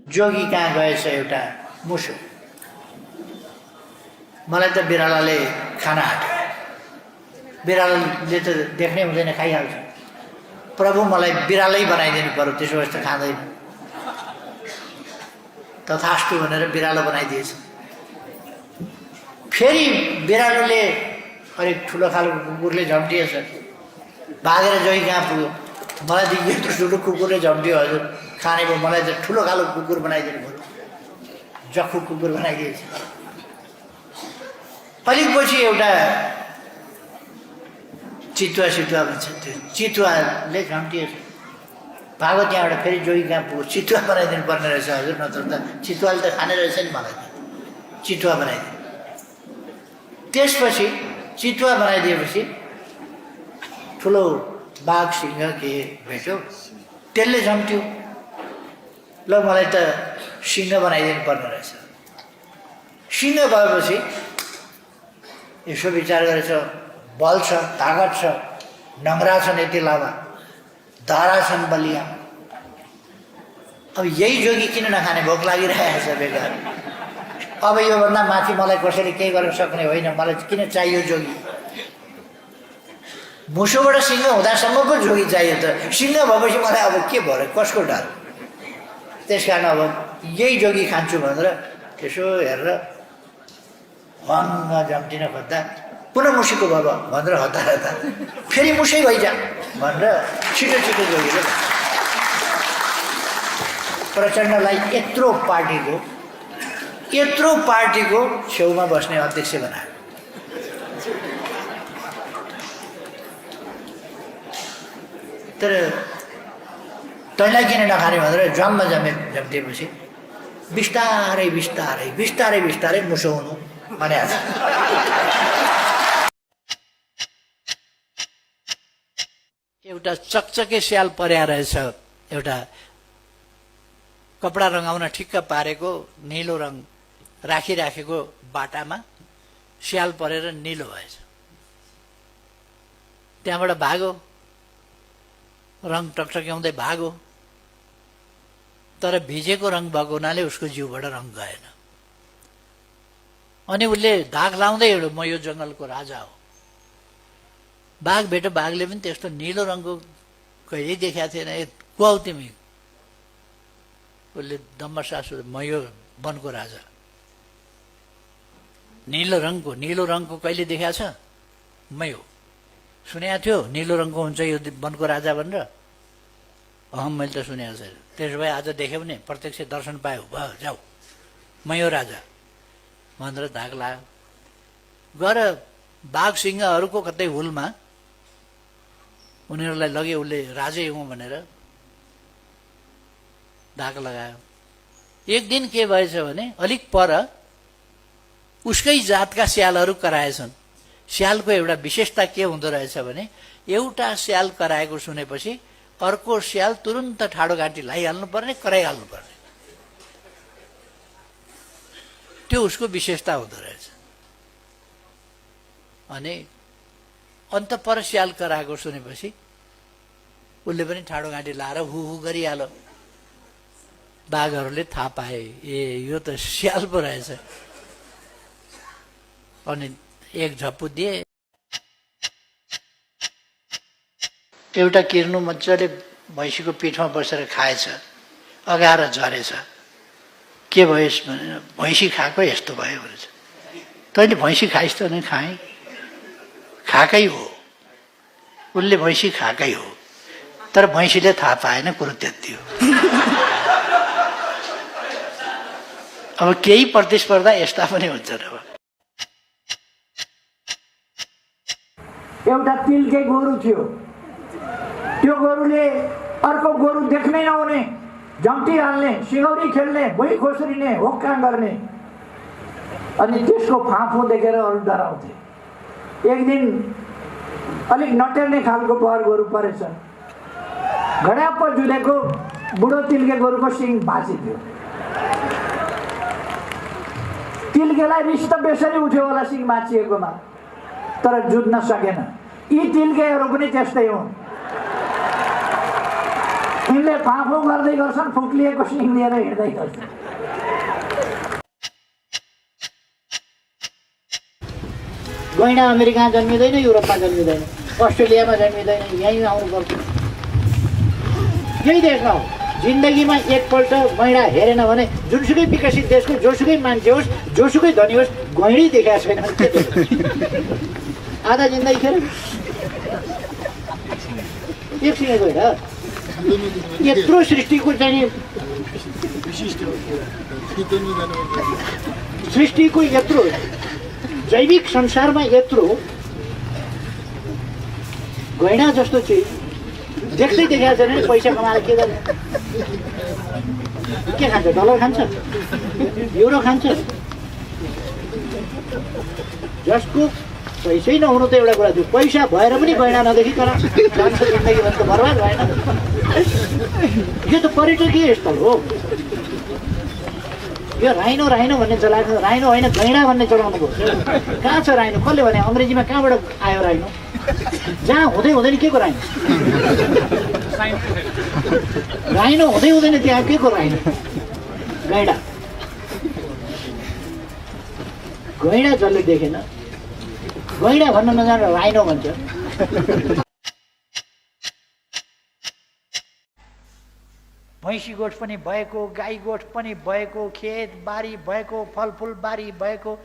जोगी कहाँ गएछ एउटा मुसो मलाई त बिरालाले खाना हाट्यो बिरालोले त देख्नै हुँदैन खाइहाल्छ प्रभु मलाई बिरालै बनाइदिनु पर्यो त्यसो भए त खाँदैन तथास्तु भनेर बिरालो बनाइदिएछ फेरि बिरालोले अलिक ठुलो खालको कुकुरले झम्टिएछ भागेर जोगी कहाँ पुग्यो मलाई त यत्रो ठुलो कुकुरले झम्टियो हजुर खाने भयो मलाई त ठुलो खालको कुकुर बनाइदिनु पर्यो जख्खु कुकुर बनाइदिएछ अलिक पछि एउटा चितुवा भन्छ त्यो चितुवाले झम्टिएछ भागो त्यहाँबाट फेरि जोगी कहाँ पुग्यो चितुवा बनाइदिनु पर्ने रहेछ हजुर नत्र त चितुवाले त खाने रहेछ नि मलाई त चितुवा बनाइदिनु त्यसपछि चितुवा बनाइदिएपछि ठुलो बाघ सिंह के भेट्यो त्यसले झम्ट्यो ल मलाई त सिंह बनाइदिनु पर्ने रहेछ सिंह भएपछि यसो विचार गरेछ बल छ तागत छ नङ्ग्रा छन् यति लामा धारा छन् बलिया अब यही जोगी किन नखाने भोक लागिरहेको छ बेकार अब योभन्दा माथि मलाई कसैले केही गर्न सक्ने होइन मलाई किन चाहियो जोगी मुसोबाट सिंह हुँदासम्मको जोगी चाहियो त सिंह भएपछि मलाई अब के भयो कसको डर त्यस कारण अब यही जोगी खान्छु भनेर यसो हेरेर हङ्ग जम्टिन खोज्दा पुनः मुसीको भयो भनेर हतार फेरि मुसै भइजा भनेर छिटो जोगीले प्रचण्डलाई यत्रो पार्टीको छेउमा बस्ने अध्यक्ष बनायो तर तैँलाई किन नखाने भनेर जम्मा जम्टिएपछि बिस्तारै मुसो हुनु भने एउटा चकचके स्याल पर्या रहेछ एउटा कपडा रङ्गाउन ठिक्क पारेको निलो रङ राखिराखेको बाटामा स्याल परेर निलो भएछ त्यहाँबाट भागो रङ टकटक्याउँदै भागो तर भिजेको रङ भएको हुनाले उसको जिउबाट रङ गएन अनि उसले धाक लाउँदै हिँड्यो म यो जङ्गलको राजा हो बाघ भेट्यो बाघले पनि त्यस्तो निलो रङको कहिल्यै देखाएको थिएन को हौ तिमी उसले दम्म सासु म यो वनको राजा निलो रङको कहिले देखाएको छ मै हो सुनेको थियो निलो रङको हुन्छ यो वनको राजा भनेर मैले त सुनेको छैन त्यसो भए आज देख्यो भने प्रत्यक्ष दर्शन पायो भयो जाऊ म यो राजा भनेर धाक लाग्यो गएर बाघ सिंहहरूको कतै हुलमा उनीहरूलाई लगे उसले राजै हुँ भनेर धाक लगायो एक दिन के भएछ भने अलिक पर उसकै जातका स्यालहरू कराएछन् स्यालको एउटा विशेषता के हुँदो रहेछ भने एउटा स्याल कराएको सुनेपछि अर्को स्याल तुरुन्त ठाडो घाँटी लाइहाल्नु पर्ने कराइहाल्नु पर्ने त्यो उसको विशेषता हुँदो रहेछ अनि अन्त पर स्याल कराएको सुनेपछि उसले पनि ठाडो घाँटी लाएर हु गरिहाल्यो बाघहरूले थाहा पाए ए यो त स्याल पो रहेछ अनि एक झप्पु दिए एउटा किर्नु मजाले भैँसीको पिठमा बसेर खाएछ अगाएर झरेछ के भयो भने भैँसी खाएको यस्तो भयो भनेछ तैँले भैँसी खाइस् त नै खाएँ खाएकै हो उसले भैँसी खाएकै हो तर भैँसीले थाहा पाएन कुरो त्यति हो अब केही प्रतिस्पर्धा यस्ता पनि हुन्छन् अब एउटा तिलके गोरु थियो त्यो गोरुले अर्को गोरु देख्नै नहुने झम्टिहाल्ने सिंहौरी खेल्ने भुइँ खोस्रिने होक्का गर्ने अनि त्यसको फाँफो देखेर अरू डराउँथे एक दिन अलिक नटेर्ने खालको पहर गोरु परेछ घड्याप्प जुधेको बुढो तिलके गोरुको सिङ भाँचिथ्यो तिलकेलाई रिस त बेसरी उठ्यो होला सिङ भाँचिएकोमा तर जुझ्न सकेन यी तिलकेहरू पनि त्यस्तै हुन् यिनले फाँफो गर्दै गर्छन्, फुक्लिएको सिङ लिएर हिँड्दै गर्छन्। गैँडा अमेरिका जन्मिँदैन, युरोपमा जन्मिँदैन, अस्ट्रेलियामा जन्मिँदैन, यहीँ आउनुपर्छ। यही देशमा हो। जिन्दगीमा एकपल्ट गैँडा हेरेन भने जुनसुकै विकसित देशको जोसुकै मान्छे होस्, जोसुकै धनी होस्, गैँडै देखाएको छैन भने के देख्छ? आधा जिन्दगी खेर एकछिन गैँडा यत्रो सृष्टिको चाहिँ सृष्टिको यत्रो जैविक संसारमा यत्रो गैँडा जस्तो चिज देख्दै देखाएको छैन भने पैसा कमाएर के गर्ने? के खान्छ? डलर खान्छ, युरो खान्छ। जसको पैसै नहुनु त एउटा कुरा थियो, पैसा भएर पनि गैँडा नदेखिकन जान्छ जिन्दगी भने त बर्बाद भएन। यो त पर्यटकीय स्थल हो। यो राइनो राइनो भन्ने चलाएको, राइनो होइन गैँडा भन्ने चलाउनु भयो। कहाँ छ राइनो? कसले भने? अङ्ग्रेजीमा कहाँबाट आयो राइनो? जहाँ हुँदै हुँदैन के को राइनो? राइनो हुँदै हुँदैन त्यहाँ के को राइनो? गैँडा। गैँडा जसले देखेन, गैँडा भन्न नजानेर राइनो भन्छ। भैँसी गोठ पनि भएको, गाई गोठ पनि भएको, खेत बारी भएको, फलफुल बारी भएको,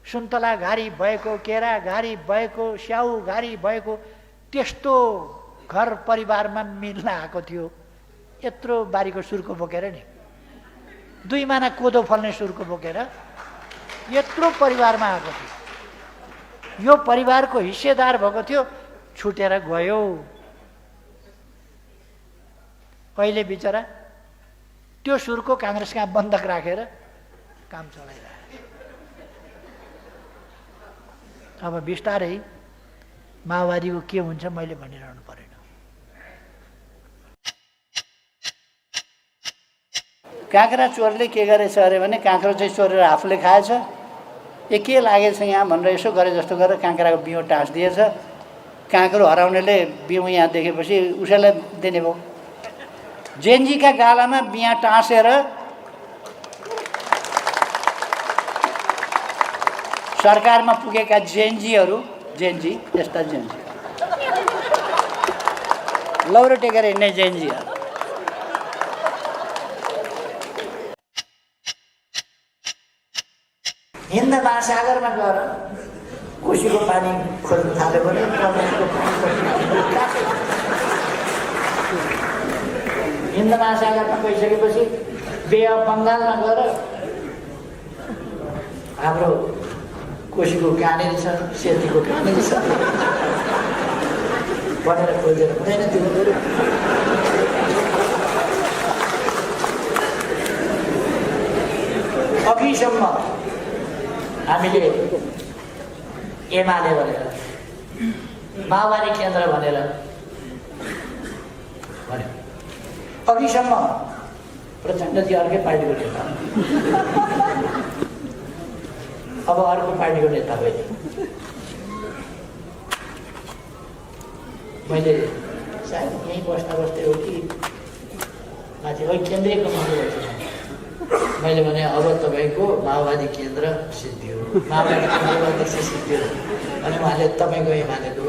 सुन्तला घारी भएको, केरा घारी भएको, स्याउ घारी भएको, त्यस्तो घर परिवारमा मिल्न आएको थियो। यत्रो बारीको सुर्को बोकेर नि, 2 माना कोदो फल्ने सुर्को बोकेर यत्रो परिवारमा आएको थियो। यो परिवारको हिस्सेदार भएको थियो, छुटेर गयो। अहिले बिचरा त्यो सुरको काङ्ग्रेसका बन्धक राखेर काम चलाइरहेको। अब बिस्तारै माओवादीको के हुन्छ मैले भनिरहनु परेन। काँक्रा चोरले के गरेछ अरे भने काँक्रो चाहिँ चोरेर आफूले खाएछ। के लागेछ यहाँ भनेर यसो गरे जस्तो गरेर काँक्राको बिउँ टाँसिदिएछ। काँक्रो हराउनेले बिउँ यहाँ देखेपछि उसैलाई दिने भयो। जेन्जीका गालामा बिहा टाँसेर सरकारमा पुगेका जेन्जी यस्ता जेन्जी लौरो टेकेर हिँड्ने जेन्जीहरू हिन्द महासागरमा गएर कोसीको पानी खोज्न थाल्यो भने हिन्द महासागरमा गइसकेपछि बे अफ बङ्गालमा गएर हाम्रो कोसीको कहाँनिर छ, सेतीको कहाँनिर छ भनेर खोजेर हुँदैन त्यो। अघिसम्म हामीले एमाले भनेर, माओवादी केन्द्र भनेर भन्यो। अघिसम्म प्रचण्डजी अर्कै पार्टीको नेता, अब अर्को पार्टीको नेता भयो। मैले सायद यहीँ बस्दा बस्दै हो कि माथि केन्द्रीय कमिटी बस्छु। मैले भने अब तपाईँको माओवादी केन्द्र सिद्धियो, माओवादी केन्द्रको अध्यक्ष सिद्धियो अनि उहाँले तपाईँको एमालेको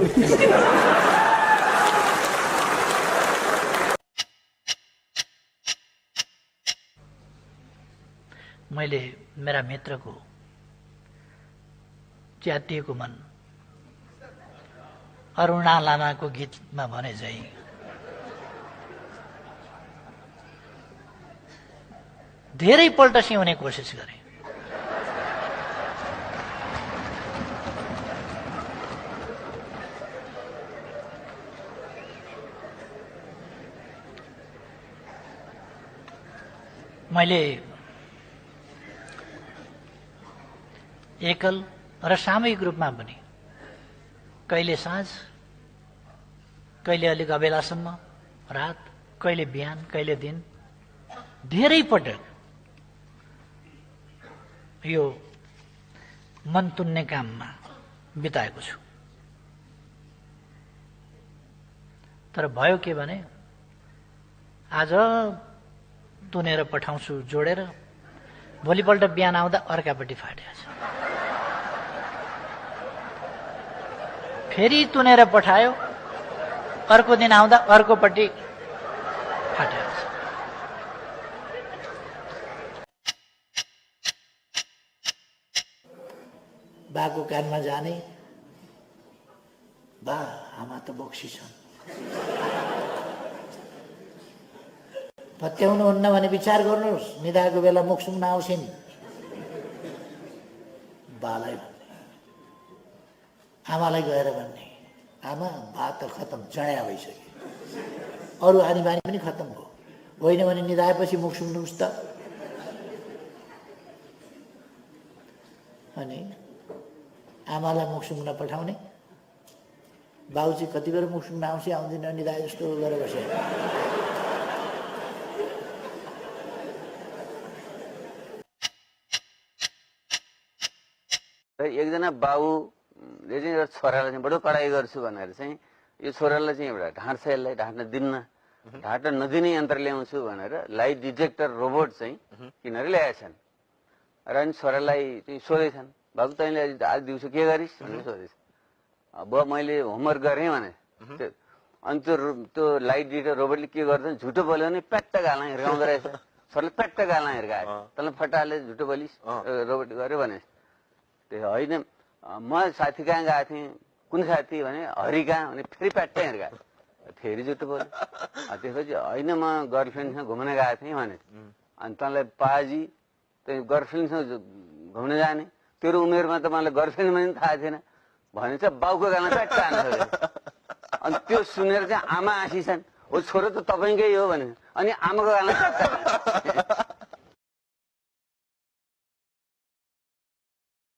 मैले मेरा मित्रको च्यातिएको मन अरुणा लामाको गीतमा भने चाहिँ धेरै पल्ट सिउने कोसिस गरे। मैले एकल र सामूहिक रूपमा पनि कहिले साँझ, कहिले अलिक अबेलासम्म रात, कहिले बिहान, कहिले दिन धेरै पटक यो मन तुन्ने काममा बिताएको छु। तर भयो के भने आज तुनेर पठाउँछु जोडेर, भोलिपल्ट बिहान आउँदा अर्कापट्टि फाटेको छ। फेरि तुनेर पठायो, अर्को दिन आउँदा अर्कोपट्टि फाटेको छ। बाको कानमा जाने, बा आमा त बोक्सी छन्, पत्याउनुहुन्न भने विचार गर्नुहोस्, निदाएको बेला मुखसुङ नआउँछ नि। बालाई भन्ने, आमालाई गएर भन्ने, आमा बा त खतम, जड्या भइसक्यो, अरू आनी बानी पनि खतम भयो, होइन भने निदाएपछि मुख सुन्नुहोस् त। अनि आमालाई मुख सुँग्न पठाउने, बाउजी कति बेर मुख सुँग्न आउँछ, आउँदैन, निदाए जस्तो गरेर बसे। एकजना बाउले चाहिँ एउटा छोरालाई चाहिँ बडो कडाइ गर्छु भनेर चाहिँ यो छोरालाई चाहिँ एउटा ढाँट्छ, यसलाई ढाँट्न दिन्न, ढाँट्न नदिने यन्त्र ल्याउँछु भनेर लाइट डिटेक्टर रोबोट चाहिँ किनेर ल्याएछन्। र अनि छोरालाई चाहिँ सोधेछन्, बाबु तैँले आज दिउँसो के गरिस् भनेर सोधेछ। अब मैले होमवर्क गरेँ भने, अनि त्यो लाइट डिटेक्टर रोबोटले के गर्छ, झुटो बोल्यो भने प्याट्ट गाला हिर्काउँदो रहेछ। छोराले प्याट्ट गाला हिर्कायो, तँलाई फटाले झुटो बोलिस् रोबोट गर्यो भने। त्यो होइन, म साथी कहाँ गएको थिएँ, कुन साथी भने हरि कहाँ भने, फेरि प्याट्टै हिर्कायो, फेरि झुटो बोल्यो। त्यसपछि होइन म गर्लफ्रेन्डसँग घुम्न गएको थिएँ भने, अनि तँलाई पाजी त्यो गर्लफ्रेन्डसँग घुम्न जाने, तेरो उमेरमा त मलाई गर्लफ्रेन्ड पनि थाहा थिएन भने चाहिँ बाउको गाला प्याट्ट हान्छ। अनि त्यो सुनेर चाहिँ आमा आँसिछन्, हो छोरो त तपाईँकै हो भने, अनि आमाको गाला प्याट्ट